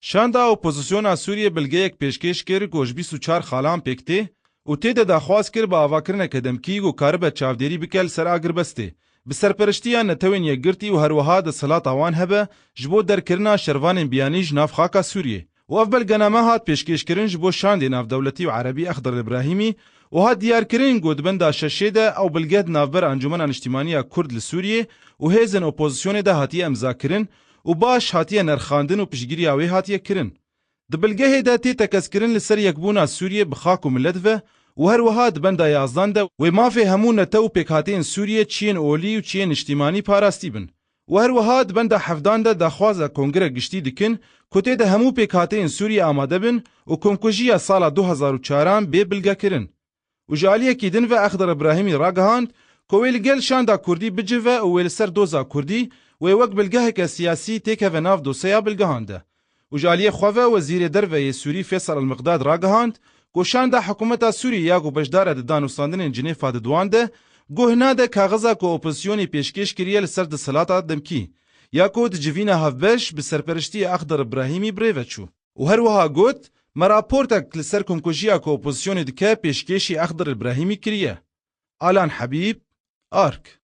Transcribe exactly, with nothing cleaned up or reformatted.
Şanda Opozisyona Sûriyê belgeyek pêşkêş kir ku ji bîst û çar xalan pêk tê û tê de daxwaz kir bi avakirineke demkî ku karibe çavdêrî bike li ser agirbestê. Bi serpereştiya Netewên Yekgirtî û her wiha desthilata wan hebe ji bo derkirina şervanên biyanî ji nav xaka Sûriyê. Û ev belgename hat pêşkêşkirin ji bo şandê navdewletî û erebî Exdir Îbrahîmî û hat diyarkirin ku di benda şeşê de ew belge di navber Encûmena Niştîmanî ya Kurd li Sûriyê û hêzên opozisyonê de hatiye îmzakirin û baş hatiye nerxandin û piştgiriya wê hatiye kirin. Di bilgehê de tê tekezkirin li ser yekbûna Sûriyê bi xak û milet ve û her wiha di benda yazdan de wê mafê hemû netew û pêkhateyên Sûriyê çiyên olî û çiyên niştîmanî parastî bin. Û her wiha di benda hevdan de daxwaza kongre giştî dikin ku tê de hemû pêkhateyên Sûriyê amade bin û komkujiya sala du hezar û çaran bê bilgekirin. Û ji aliyekî din ve Exdir Îbrahîmî ragihand ku wê li gel şanda kurdî bicive û wê li ser doza kurdî wê wek bilgeheke siyasî têkeve nav doseya bilgehan de. Û ji aliyê xwe ve Wezîrê Derve yê Sûrî Fêsal El-Miqdad ragihand ku şanda hikûmeta Sûriyê ya ku beşdar e di danûstandinên Cinêfa di di wan de guh nade kaxiza ku opozisyonê pêşkêş kiriye li ser desthilata demkî ya ku di civîna hevbeş bi serpereştiya Exdir Îbrahîmî bi rê ve çû. Û her wiha got, me raportek li ser komkujiya ku opozisyonê dike pêşkêşî Exdir Îbrahîmî kiriye. Alan Hebîb, Ark.